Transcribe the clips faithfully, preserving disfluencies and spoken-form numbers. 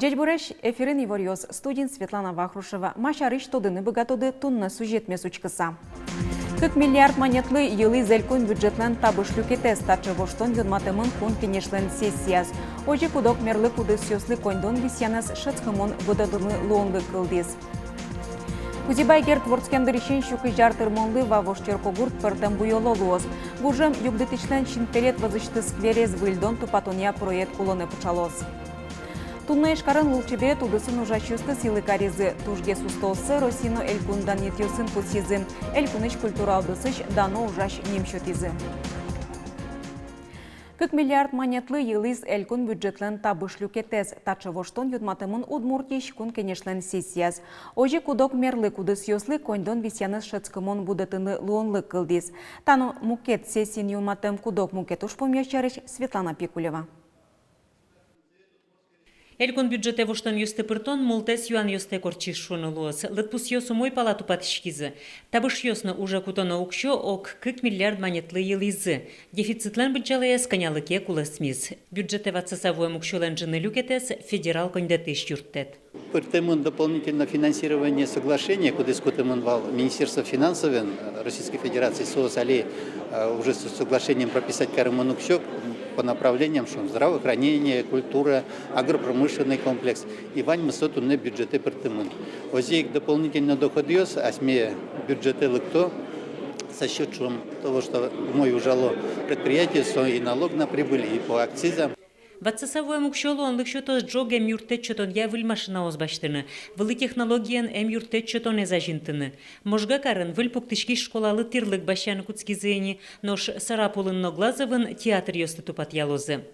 Ӟечбуресь! Эфирын иворъёс, студиын Светлана Вахрушева. Ма сярысь тодыны быгатоды туннэ сюжетмес учкыса? Кык миллиард манетлы йылӥз элькун бюджетлэн табыш люкетэз. Таӵе воштон юнматэмын Кун Кенешлэн сессияз. Озьы куд-ог мерлык удысъёслы коньдон висъянэз шӧдскымон будэтыны луонлык кылдӥз. Кузебай Герд вордскем дырысен сю кызь ар тырмонлы Вавож черкогурт пӧртэм буёло луоз. Гужем югдытӥсьлэн синпелет вӧзысьтыз скверез выльдон-тупатонъя проект улонэ пыӵалоз. Туннэ Ижкарын лулчеберет удысын ужасьёсты сӥлы каризы. Тужгес устооссэ Россиын но элькун данъетъёсын пусйизы. Элькунысь культура удысысь дано ужась ним сётӥзы. Кык миллиард манетлы йылӥз элькун бюджетлэн табыш люкетэз. Таӵе воштон юнматэмын Удмуртиысь Кун Кенешлэн сессияз. Озьы куд-ог мерлык удысъёслы коньдон висъянэз шӧдскымон будэтыны луонлык кылдӥз. Та но мукет сессиын юнматэм куд-ог мукет ужпумъёс сярысь Светлана Пикулева. Элькун бюджетэ воштонъёсты пыртон мултэс юанъёстэк ортчиз шуыны луоз. Лыдпусъёс умой пала тупатӥськизы. Табышъёс но уже кутоно уксё ог кык миллиард манетлы йылӥзы. Дефицитлэн быдӟалаез кӧнялыке кулэсмиз. Бюджетэ ватсаса вуэм уксёлэн ӝыны люкетэз федерал коньдэтысь юрттэт. Пыртэмын дополнительное финансирование соглашение, кудӥз кутэмын вал Министерство финансовен, э, Российской Федерации, соос али, э, уже с соглашением прописать каремын уксё по направлениям, шуом, здравоохранение, культура, агропромышленный комплекс. И ваньмыз со туннэ бюджетэ пыртэмын. Озьы ик дополнительно доходъёс асьме бюджетэ лыкто за счёт, шуом, того, что умой ужало предприятие, со и налог на прибыль, и по акцизам. Ватсаса вуэм уксё луонлык сётоз ӝог эмъюрттэт сётонъя выль машинаос басьтыны, вылӥ технологиен эмъюрттэт сётонэз азинтыны. Можга карын выль пуктӥськись школалы тӥрлык басьяны кутскизы ини, нош Сарапулын но Глазовын театръёсты тупатъялозы.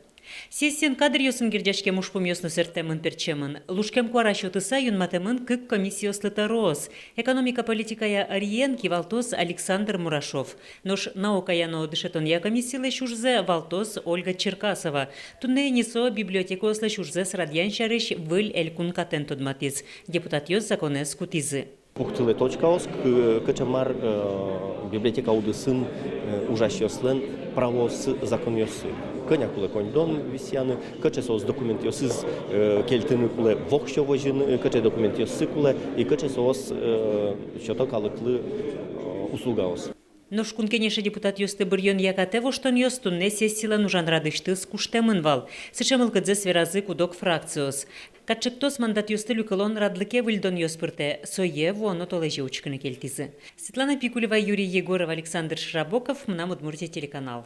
Сессиын кадръёсын герӟаськем ужпумъёс но сэрттэмын-пертчемын. Лушкем куара сётыса юнматэмын кык комиссиослы тӧроос. Экономика политикая ӧриен кивалтоз Александр Мурашов. Нош наукая но дышетонъя комиссилэсь ужзэ валтоз Ольга Черкасова. Туннэ ини со библиотекаослэсь ужзэс радъян сярысь выль элькун катэн тодматӥз. Депутатъёс законэз кутӥзы. Пуктылэ точкаос, к-, кыӵе мар, э, библиотека удысын, э, ужасьёслэн правооссы, законъёссы. Кӧня кулэ коньдон висъяны, кыӵе соос документъёсыз, э, кельтыны кулэ, воксё возьыны, э, кыӵе документъёссы кулэ, и кыӵе соос, э, сёто калыклы, э, услугаос. Нош Кун Кенеше депутатъёсты быръёнъя катэ воштонъёс туннэ сессилэн ужан радысьтыз куштэмын вал. Сыӵе мылкыдзэс веразы куд-ог фракциос. Кат чектос мандатъёсты люкылон радлыке выльдонъёс пыртэ, сое вуоно толэзе учкыны кельтӥзы. Светлана Пикулева, Юрий Егоров, Александр Широбоков, «Мынам Удмуртие» телеканал.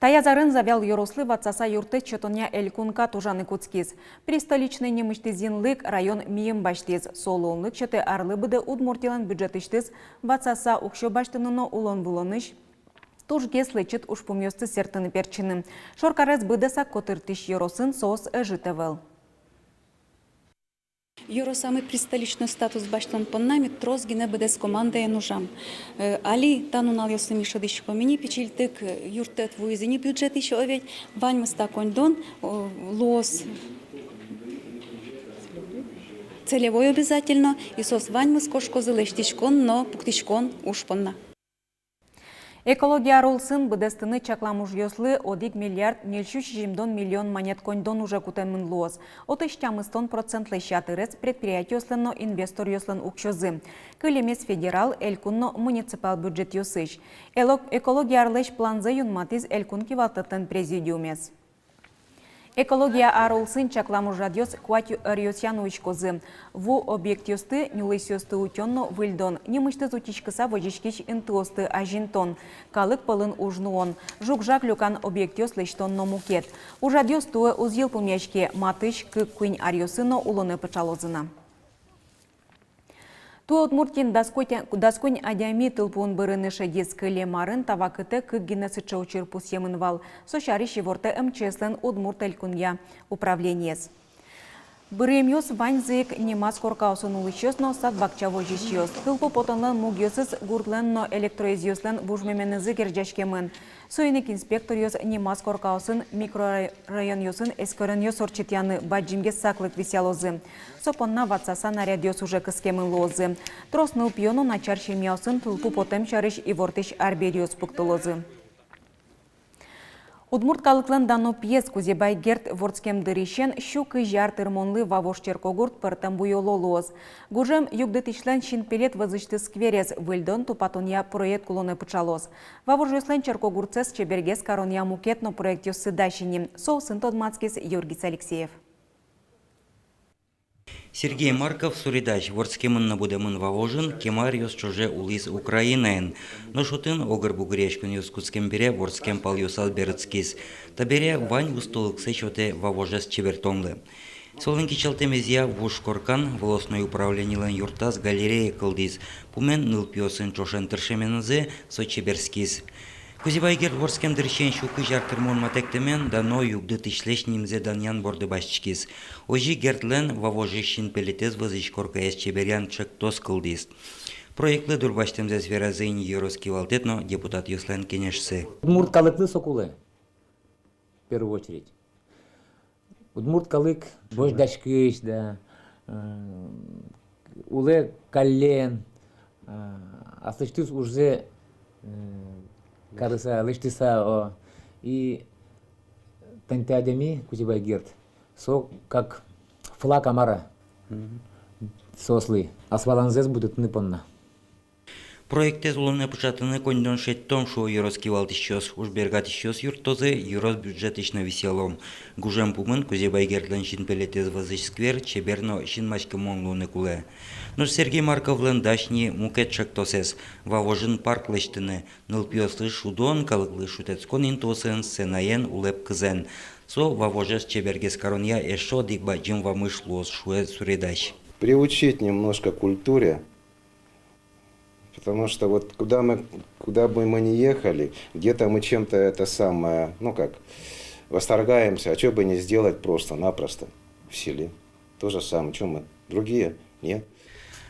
Таяз арын Завьял ёрослы ватсаса юрттэт сётонъя элькун кат ужаны кутскиз. Пристоличный нимысьтыз инлык район мийым басьтӥз. Со луонлык сётэ арлы быдэ Удмуртилэн бюджетысьтыз ватсаса уксё басьтыны но улон-вылонысь тужгес лэчыт ужпумъёсты сэрттыны-пертчыны. Шоркарез быдэсак котыртӥсь ёросын соос ӧжыт ӧвӧл. Ёросамы пристоличной статус басьтон понна ми трос гинэ быдэс командаен ужам. Э, али та нуналъёсы ми шӧдӥськом ини, пичильтык, э, юрттэт вуиз ини бюджетысь, о ведь, ваньмыз та коньдон, о, луоз целевой обязательно, и соос ваньмыз кошкозы лэсьтӥськон но пуктӥськон уж понна. Экология ар улсын быдэстыны чаклам ужъёслы одӥг миллиард ньыльсю сизьымдон миллион манет коньдон уже кутэмын луоз. Отысь тямыстон процентлэсь ятырез предприятиослэн но инвесторъёслэн уксёзы. Кылемез федерал, элькун но муниципал бюджетъёсысь. Эло-, экология арлэсь планзэ юнматӥз элькун кивалтэтлэн президиумез. Экология ар улсын чаклам ужрадъёс куать ӧръёсъя нуиськозы: ву объектъёсты, нюлэсъёсты утён но выльдон, нимысьтыз утиськыса возиськись интыосты азинтон, калык пӧлын уж нуон, жуг-жаг люкан объектъёс лэсьтон но мукет. Ужрадъёс туэ уз йылпумъяське, матысь кык-куинь аръёсы но улонэ пыӵалозы на. Туэ Удмуртиын дас куинь, дас куинь адями тылпуын бырыны шедиз. Кылем арын та вакытэ кык гинэ сыӵе учыр пусъемын вал. Со сярысь ивортэ МЧС-лэн Удмурт Элькунъя управлениез. Быръемъёс ваньзы ик нимаз коркаосын улӥсьёс но сад-бакча возисьёс. Тылпу потонлэн мугъёсыз гуртлэн но электроизъёслэн вужмеменызы герӟаськемын. Соин ик инспекторъёс нимаз коркаосын микрорайонъёсын эскеронъёс ортчытъяны бадӟымгес саклык висъялозы. Со понна ватсаса нарядъёс уже кыскемын луозы. Трос нылпиё но начар семьяосын тылпу потэм сярысь ивортӥсь арбериос пуктылозы. Удмурт калыклэн дано пиез Кузебай Герд вордскем дырысен сю кызь ар тырмонлы Вавож черкогурт пӧртэм буёло луоз. Гужем югдытӥсьлэн синпелет вӧзысьтыз скверез выльдон-тупатонъя проект улонэ пыӵалоз. Вавожъёслэн черкогуртсэс чебергес каронъя мукет но проектъёссы дась ини. Соосын тодматскиз Юргис Алексеев. Сергей Марков суредась. Вордскемын но будэмын Вавожын, кема аръёс ӵоже улӥз Украинаын. Нош отын огыр-бугыръяськонъёс кутскем бере вордскем палъёсаз берытскиз. Табере вань устолыксэ сётэ Вавожез чебертонлы. Солэн кичӧлтэмезъя вуж коркан волостной управленилэн юртаз галерея кылдӥз. Пумен нылпиосын ӵошен тыршеменызы со чеберскиз. Кузебай Герд вордскем дырысен сю кызь ар тырмон матэктэмен дано югдытӥсьлэсь нимзэ данъян борды басьтӥськиз. Озьы Гердлэн Вавожысь синпелетэз вӧзысь коркаез чеберъян ӵектос кылдӥз. Проектлы дурбасьтэмзэс веразы ини ёрос кивалтэт но депутатъёслэн кенешсы. Удмурт калыклы со кулэ, в первую очередь. Удмурт калык возьдаськись, да, э, улэ каллен, э, аслэсьтыз ужзэ, э, карыса, лэсьтыса, о. И тани та адями, Кузебай Герд, со как флаг, а, мар-а, соослы ас валанзэс будэтыны понна. Проектэз улонэ пыӵатыны коньдон шедьтом, шуо ёрос кивалтӥсьёс. Уж бергатӥсьёс юрттозы, ёрос бюджетысь но висъялом. Гужем пумын Кузебай Гердлэн синпелетэз вӧзысь сквер чебер но синмаськымон луыны кулэ. Нош Сергей Марковлэн дась ни мукет ӵектосэз: Вавожын парк лэсьтыны. Нылпиослы шудон, калыклы шутэтскон интыосын, сценаен, улэп кызэн. Со Вавожез чебергес каронъя эшшо одӥг бадӟым вамыш луоз, шуэ суредась. Приучить немножко к культуре. Потому что вот куда мы, куда бы мы ни ехали, где-то мы чем-то это самое, ну как, восторгаемся, а чё бы не сделать просто-напросто в селе. То же самое, чё мы, другие? Нет.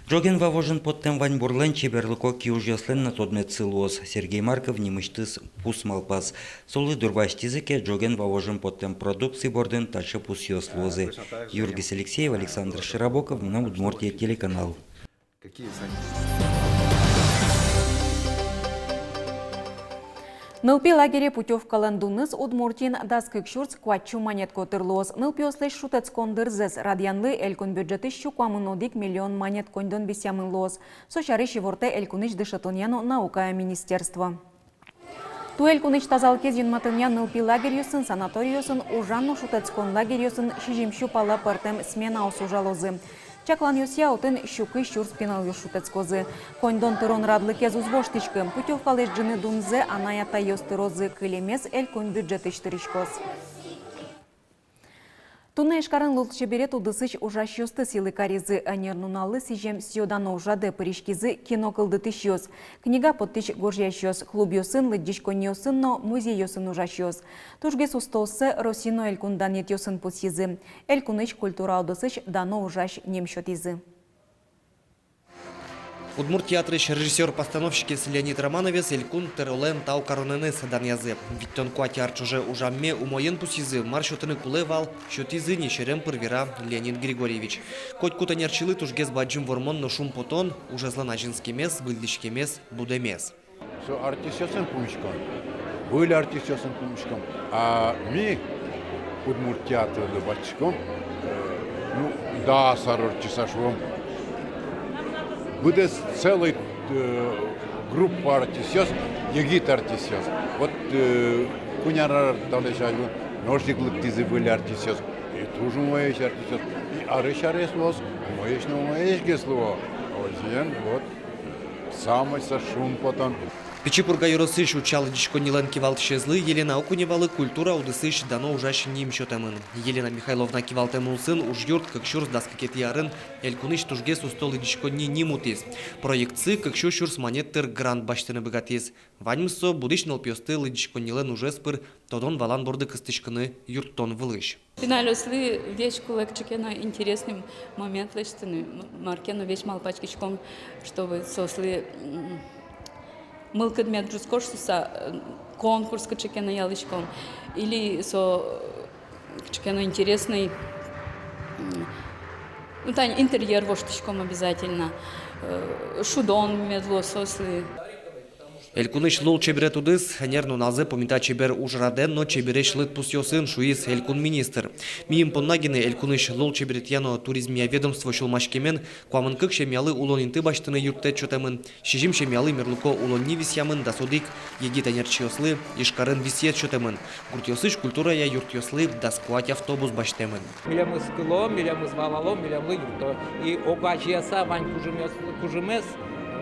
Ӝоген Вавожын поттэм ваньбурлэн чеберлыко киужъёслэн но тодметсы луоз. Сергей Марков нимысьтыз пус малпаз. Солы дурбасьтӥзы ке, ӝоген Вавожын поттэм продукци бордын таӵе пусъёс луозы. Юргис Алексеев, Александр Широбоков, «Мынам Удмуртие» телеканал. Нылпи лагере путёвкалэн дуныз Удмуртиын дас кык сюрс куать сю манет котыр луоз. Нылпиослэсь шутэтскон дырзэс радъянлы элькун бюджетысь сю куамын одӥг миллион манет коньдон висъямын луоз. Со сярысь ивортэ элькунысь дышетонъя но наукая министерство. Туэ элькунысь тазалыкез юнматонъя нылпи лагерьёсын, санаториосын, ужан но шутэтскон лагерьёсын сизьым сю пала пӧртэм сменаос ужалозы. Чакланъёсъя, отын сю кызь сюрс пиналъёс шутэтскозы. Коньдон тырон радлыкез уз воштӥськы. Путёвкалэсь ӝыны дунзэ анай-атайёс тырозы, кылемез элькун бюджетысь тырӥськоз. Туннэ Ижкарын лулчеберет удысысь ужасьёсты сӥлы каризы. Ӧнер нуналлы сӥзем сӥё-дано ужрадэ пыриськизы кино кылдытӥсьёс, книга поттӥсь гожъясьёс, клубъёсын, лыдӟиськонниосын но музейёсын ужасьёс. Тужгес устооссэ Россиын но элькун данъетъёсын пусйизы. Элькунысь культура удысысь дано ужась ним сётӥзы. Удмурт театрысь режиссёр-постановщикез Леонид Романовез элькун тӧролэн тау каронэныз данъязы. Витьтон куать ар ӵоже ужамме умоен пусйизы, мар сётыны кулэ вал, сётӥзы ни, серем пыр вера Леонид Григорьевич. Котькуд ӧнерчилы тужгес бадӟым вормон но шумпотон — ужезлэн азинскемез, выльдӥськемез, будэмез. Со артистъёсын пумиськом, выль артистъёсын пумиськом. А ми удмурт театрлы басьтӥськом, э, ну, дас ар ортчыса, шуом, быдэс целый, э, группа артистъёс, егит артистъёс. Вот, э, куинь ар талэсь азьвыл нош ик лыктӥзы выль артистъёс. И туж умоесь артистъёс. И арысь арез луоз умоесь но умоесьгес луо. Озьыен, вот. Самой со шумпотон. Пичи Пурга ёросысь утча лыдӟиськоннилэн кивалтӥсезлы Елена Окуневалы культура удысысь дано ужась ним сётэмын. Елена Михайловна кивалтэм улсын ужъюрт кык сюрс дас кыкетӥ арын элькунысь тужгес усто лыдӟиськонни ним утӥз. Проектсы кык сю сюрс манет тыр грант басьтыны быгатӥз. Ваньмыз со будӥсь нылпиосты лыдӟиськоннилэн ужез пыр тодон-валан борды кыстӥськыны юрттон вылысь. Пиналъёслы весь кулэ кыӵе ке но интересный момент лэсьтыны, м-, мар ке но весь малпаськиськом, чтобы соослы, м, мылкыд мед ӝутскоз шуыса, э, конкурс кыӵе ке но ялӥськом, или со, э, кыӵе ке но интересный, м, ну, тани интерьер воштӥськом обязательно, э, шудон мед луоз соослы. Элькунысь лулчеберет удыс ӧнер нуналзэ пумита чебер ужрадэн но чебересь лыдпусъёсын, шуиз элькун министр. Миым понна гинэ элькунысь лулчеберетъя но туризмъя ведомство сюлмаськемен, куамын кык семьялы улон инты басьтыны юрттэт сётэмын, сизьым семьялы мерлыко улонни висъямын, дас одӥг егит ӧнерчиослы Ижкарын висъет сётэмын. Гуртъёсысь культурая юртъёслы дас куать автобус басьтэмын. Милемыз кыло, милемыз валало, милемлы юртто. И огазеяса вань кужымез, кужымез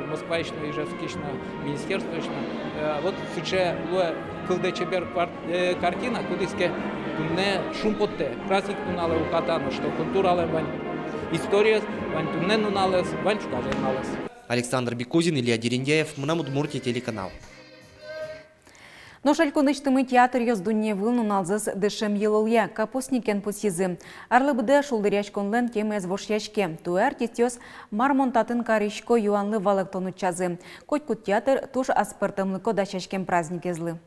Москваысь но, Ижевскысь но, министерствоысь но. Э, вот сыӵе луэ кылдэ чебер квар-, э, картина, кудӥз ке туннэ шумпоттэ. Праздник нуналэ уката но, что культуралэн вань историез, вань туннэ нуналэз, вань ӵуказе нуналэз. Александр Бекузин, Илья Дерендяев, «Мынам Удмуртие» телеканал. Нош элькунысьтымы театръёс дунневыл нуналзэс дышем йылолъя, капустникен пусйизы. Арлы быдэ шулдыръяськонлэн темаез вошъяське. Туэ артистъёс «Мар мон татын карисько» юанлы валэктон утчазы. Котькуд театр туж аспӧртэмлыко дасяськем праздникезлы.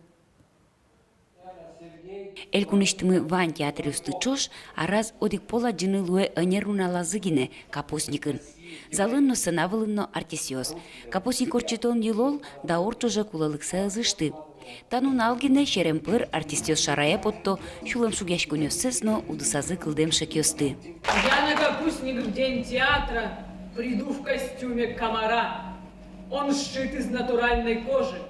Элькунысьтымы вань театръёсты ӵош араз одӥг пол адӟыны луэ ӧнер нуналазы гинэ капустникын. Залын но, сцена вылын но артистъёс. Капустник ортчытон йылол даур ӵоже кулэлыксэ ӧз ышты. Та нунал гинэ серем пыр артистъёс шарае потто сюлэмшугъяськонъёссэс но удысазы кылдэм шекъёсты. Я на капустник в день театра приду в костюме комара. Он сшит из натуральной кожи.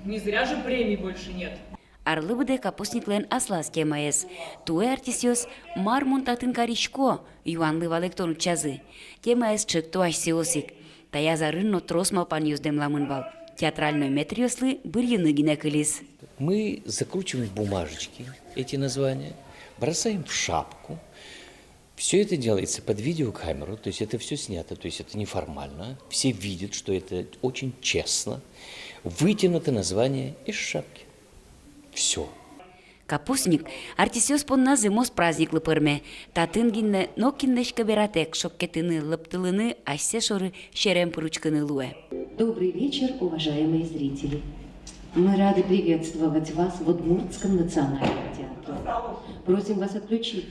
Не зря же премий больше нет. Арлы быдэ капустниклэн аслаз темаез. Туэ артистъёс «Мар мон татын карисько?» юанлы валэктон утчазы. Темаез ӵектосъёс ик. Таяз арын но трос малпанъёс дэмламын вал. Театральной метръёслы бырйыны гинэ кылиз. Мы закручиваем в бумажечки эти названия, бросаем в шапку. Всё это делается под видеокамеру, то есть это всё снято, то есть это неформально. Все видят, что это очень честно. Вытянуто название из шапки. Всё. Капустник артистъёс понна зэмос праздниклы пӧрме. Татын гинэ нокинлэсь кабератэк шоккетыны, лыптылыны, асьсэ шоры серем пыр учкыны луэ. Добрый вечер, уважаемые зрители! Мы рады приветствовать вас в Удмуртском национальном театре. Просим вас отключить.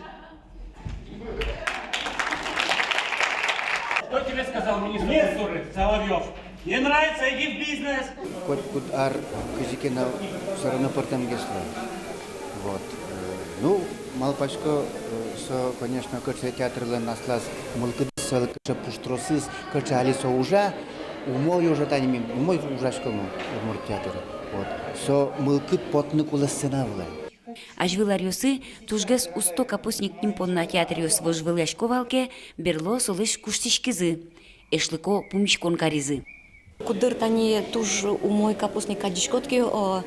Кто тебе сказал, министр культуры Соловьёв? Не нравится, иди в бизнес. Котькуд ар кызьы ке но всё равно пӧртэмгес луэ. Вот. Э, ну, малпасько, э, со, конечно, кыӵе театрлэн аслаз мылкыдыз, со кыӵе пуштросыз, кыӵе али со ужа, умой ужа, тани ми умой ужаськом Удмурт театре. Вот. Со мылкыд потыны кулэ сцена вылэ. Азьвыл аръёсы тужгес усто капустник ним понна театръёс вожвылъясько вал ке, берло солэсь куштӥськизы, эшлыко пумиськон каризы. Куддыр тани туж умой капустник адӟиськод ке, о,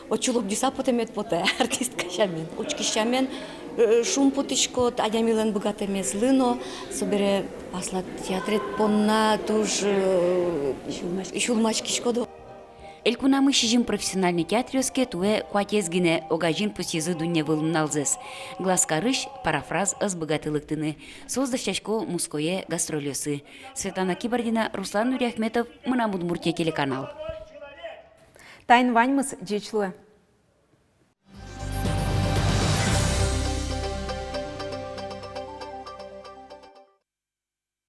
отчы лобӟыса потэмед потэ, артистка сямен, учкись сямен, э, шумпотӥськод адямилэн быгатэмезлы но, собере аслад театред понна туж, э, сюлмаськиськод. Элькунамы сизьым профессиональной театръёс ке, туэ куатез гинэ огазьын пусйизы дунневыл нуналзэс. Глазкарысь «Парафраз» ӧз быгаты лыктыны. Соос дасясько Москвае гастрольёсы. Светлана Кибардина, Руслан Нуриахметов, «Мынам Удмуртие» телеканал. Таин ваньмыз, ӟеч луэ.